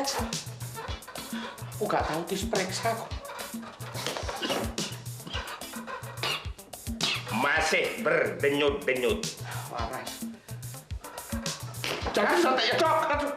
Aku gak tahu diperiksa kok. Masih berdenyut-denyut. Waras. Jangan santai ya, Cok. Aduh.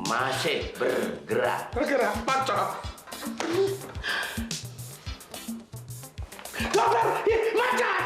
Masih bergerak. Bergerak, Pak, Cok. Dokter, manjat.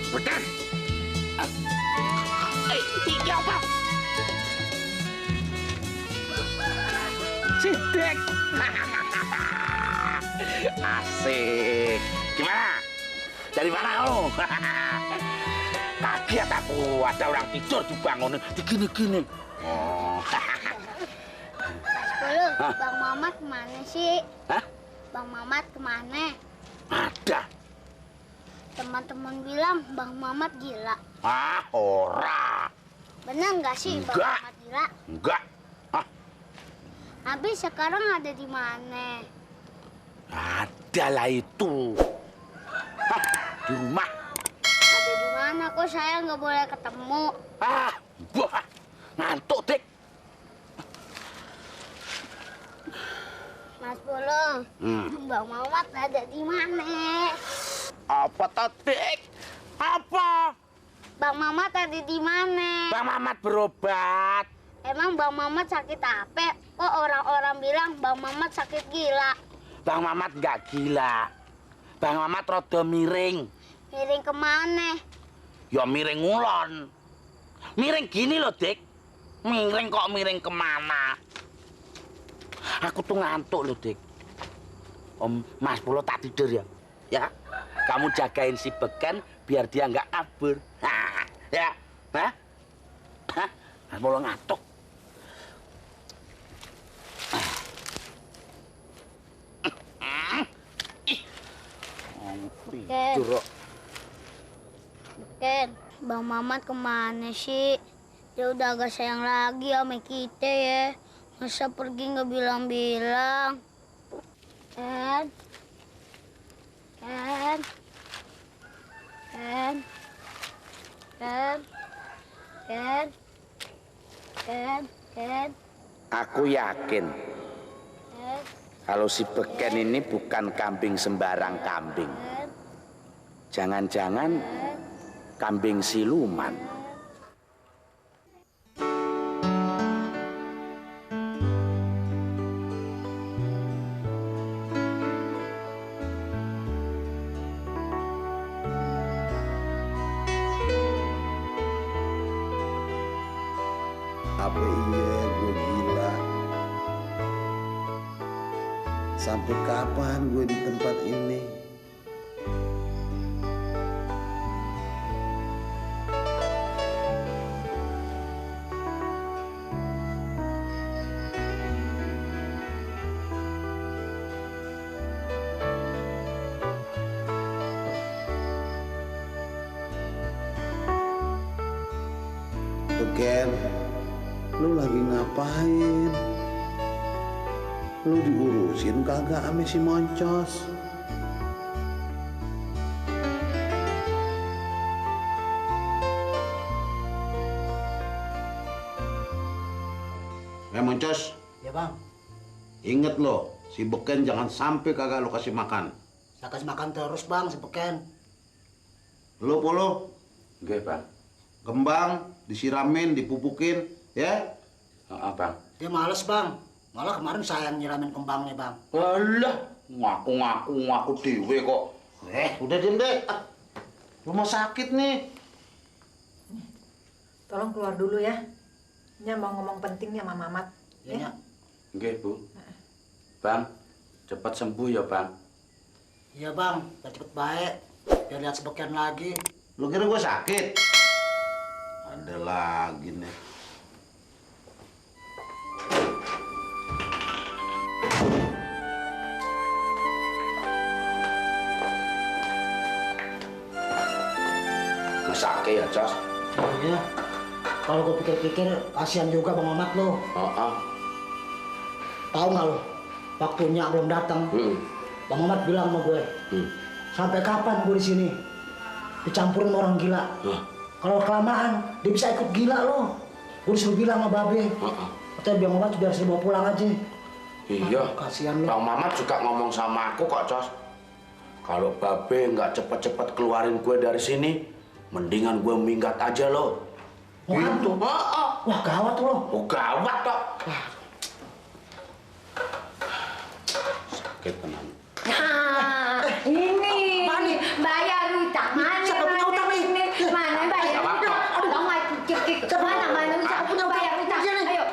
Betul. Ini apa? Sidik. Asik. Gimana? Dari mana kamu? Kaget aku, ada orang tidur dibangun, digini-gini. Oh. Sebelum, Bang Mamat kemana sih? Hah? Bang Mamat kemana? Ada. Teman-teman bilang Bang Mamat gila. Ah, ora. Bener nggak sih Bang Enggak. Mamat gila? Enggak. Ah, Habis sekarang ada di mana? ada lah itu. Hah, di rumah. Ada di mana? Kok saya nggak boleh ketemu? Ah, wah, ngantuk, Dik. Mas Pulung, Bang Mamat ada di mana? Apa tadi? Apa? Bang Mamat ada di mana? Bang Mamat berobat. Emang Bang Mamat sakit apa? Kok orang-orang bilang Bang Mamat sakit gila? Bang Mamat nggak gila. Bang Mamat rada miring. Miring kemana? Ya miring ngulon. Miring gini loh, Dik. Miring kok miring kemana? Aku tuh ngantuk loh, Dik. Om Mas Pulo tak tidur ya? Ya, kamu jagain si Beken biar dia nggak kabur. Hah, ya, hah? Hah? Mas Pulo ngantuk. Tidur. Ken, Bang Mamat kemana sih? Dia udah agak sayang lagi sama kita ya. Masa pergi nggak bilang-bilang? Ken, Ken, Ken, Ken, Ken, Ken, Ken, Aku yakin Ken, kalau si Beken ini bukan kambing sembarang kambing. Ken, Jangan-jangan kambing siluman. Apa iya gue gila? Sampai kapan gue di tempat ini? Beken, lu lagi ngapain? Lu diurusin kagak ame si Moncos? Moncos. Ya bang, Ingat lo, si Beken jangan sampai kagak lo kasih makan. saya kasih makan terus bang, sebeken. Lo Polo, Nggih, Bang. kembang disiramin, dipupukin, ya? Heeh, Bang. Dia males bang, malah kemarin saya yang nyiramin kembangnya bang. Alah, ngaku dewe kok. Udah diem deh. Rumah sakit nih. Tolong keluar dulu ya. Nya mau ngomong penting nih sama Mamat. Ya, Nya. Nggih, Bu. Bang, Cepat sembuh ya, Bang. Iya bang, biar cepet baik. Biar lihat si Beken lagi. Lu kira gue sakit? Ada lagi nih. Masake ya, Cos. Iya. Kalau gue pikir-pikir, kasihan juga Bang Mamat lo. Heeh. Tahu nggak lo? Waktunya belum datang. Bang Mamat bilang sama gue, sampai kapan gue di sini dicampurin sama orang gila? Kalau kelamaan, dia bisa ikut gila lo. Gue disuruh bilang sama Babe. Katanya Bang Mamat biar saya bawa pulang aja. Iya. Kasihan lo. Bang Mamat juga ngomong sama aku kok, Cos. Kalau Babe nggak cepet-cepet keluarin gue dari sini, mendingan gue minggat aja lo. Gitu. Wah gawat lo. Oh, gawat toh. Sakit tenan. Nah, ini bayar utang mana? Siapa punya utang nih? Mana bayar utang? Aduh, mana siapa punya bayar utang? Ayo,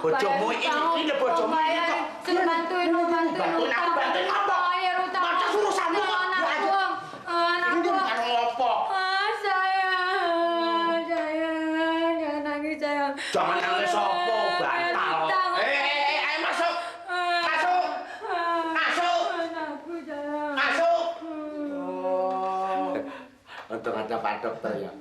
Bojomu ini bojomu ini kok. Suruh bantuin utang. Bantuin apa? Bayar utang. Baca suruh sambung. Anakku. Ngopo? Sayang, jangan nangis sayang. Jangan nangis opo, bantal. Ayo masuk. Masuk. Masuk. Anakku sayang. Masuk. Oh. Untung ada Pak Dokter ya.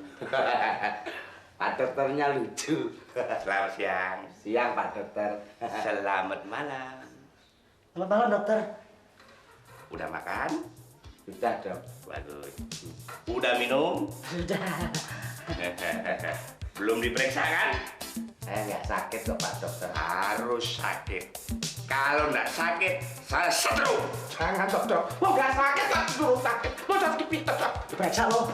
Pak Dokternya lucu. Selamat siang. Siang Pak Dokter. Selamat malam. Selamat malam dokter. Udah makan? Sudah dok. Bagus. Udah minum? Sudah. Belum diperiksa kan? Saya nggak sakit kok Pak Dokter. Harus sakit. Kalau nggak sakit, saya setrum. Jangan dokter. Lo nggak sakit lah, suruh sakit. Lo sakit pintar. Diperiksa lo.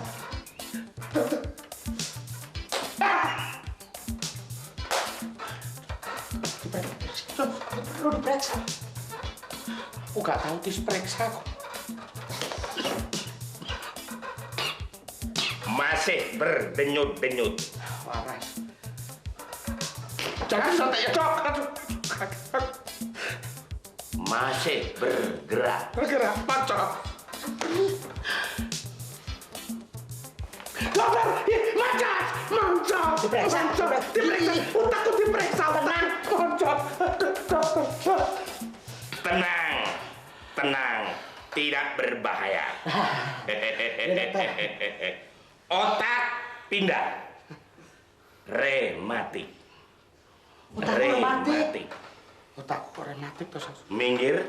Lo diperiksa. Aku nggak tahu diperiksa kok. Masih berdenyut-denyut. Waras. Jangan santai ya dok. Aduh. Masih bergerak. Bergerak, macam. Dokter, macam. Diperiksa. Otakku diperiksa. Tenang. Macam. Tenang. Tidak berbahaya. Otak pindah. Rematik. Otak rematik. Otakku rematik tuh. Minggir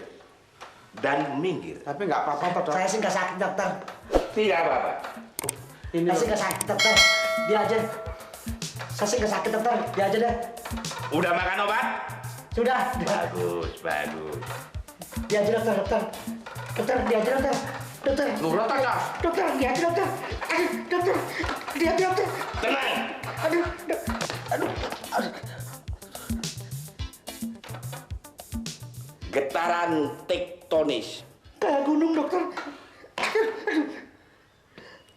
dan minggir. Tapi nggak apa-apa toh. Saya sih nggak sakit dokter. Tidak apa-apa. Saya sih nggak sakit dokter. Dia aja. Saya sih nggak sakit dokter. Dia aja deh. Udah makan obat? Sudah. Bagus. Dia aja dokter. Dokter, dia aja dokter. Dokter. Nurut aja. Dokter, dia aja dokter. Aduh, dokter. Dia aja dokter. Tenang. Aduh. Getaran tektonis. Kayak gunung dokter.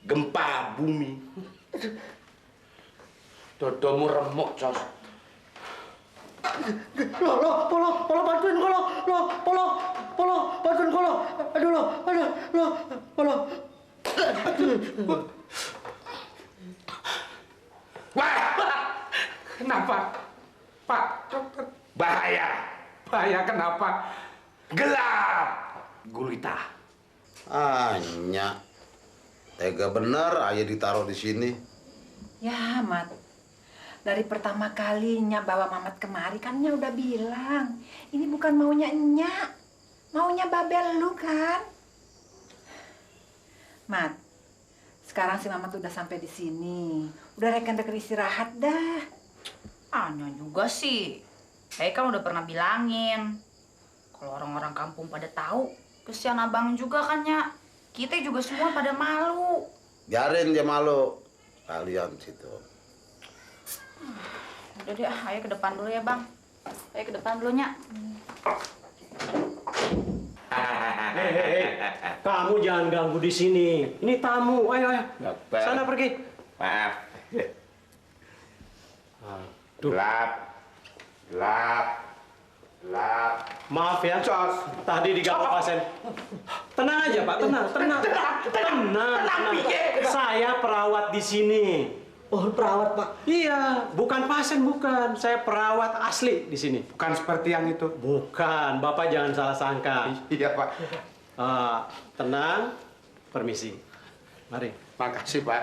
Gempa bumi. Dodomu remuk, Cos. Lo bantuin kolo. Bantuin kolo. Aduh lo. Wah. Kenapa? Pak dokter. Bahaya kenapa? Gelap. Gulita. Anya. Tega bener aja ditaruh di sini. Ya, Mat. Dari pertama kali Nyak bawa Mamat kemari kan Nyak udah bilang, ini bukan maunya Nyak, maunya Babel lu kan. Mat, sekarang si Mamat udah sampai di sini, udah rekan-rekan istirahat dah. Anya juga sih. Saya kan udah pernah bilangin. Kalau orang-orang kampung pada tahu, kesian abang juga kan, Nyak. Kita juga semua pada malu. Biarin dia malu. Kalian situ. Udah deh, ayo ke depan dulu ya, Bang. Ayo ke depan dulu, Nyak. Kamu jangan ganggu di sini. Ini tamu. Ayo. Dokter. Sana pergi. Maaf. Tuh. Gelap. Lah, Maaf ya, Jos. tadi diganggu pasien. Tenang aja Pak, tenang. Saya perawat di sini. Oh, perawat, Pak. Iya, bukan pasien, bukan. Saya perawat asli di sini. bukan seperti yang itu. Bukan, Bapak jangan salah sangka. Iya, Pak. Tenang, permisi. Mari. Makasih, Pak.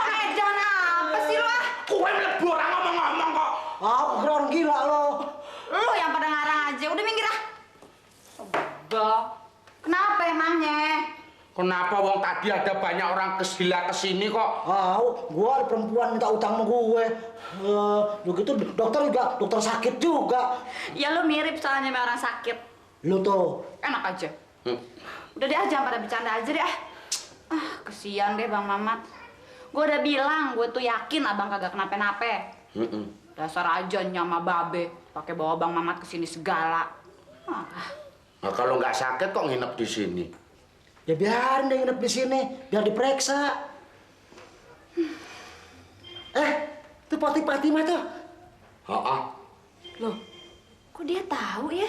Edan apa sih lo? Kue mlebu orang ngomong-ngomong kok. Aku kira orang gila lo. Lu yang pada ngarang aja, udah minggir ah. Enggak. Kenapa emangnya? Kenapa wong tadi ada banyak orang gila kesini kok? Gua ada perempuan minta utang sama gue. Begitu dokter juga, dokter sakit juga. Ya lu mirip soalnya sama orang sakit. Lu tuh. Enak aja. Udah deh jangan pada bercanda aja deh ah. Kesian deh Bang Mamat. Gue udah bilang, gue tuh yakin abang kagak kenapa-napa. Dasar aja nyama babe, pakai bawa Bang Mamat kesini segala. Nah, kalau nggak sakit kok nginep di sini? Ya biarin dia nginep di sini, biar diperiksa. Tuh Fatimah tuh. Heeh. Loh, kok dia tahu ya?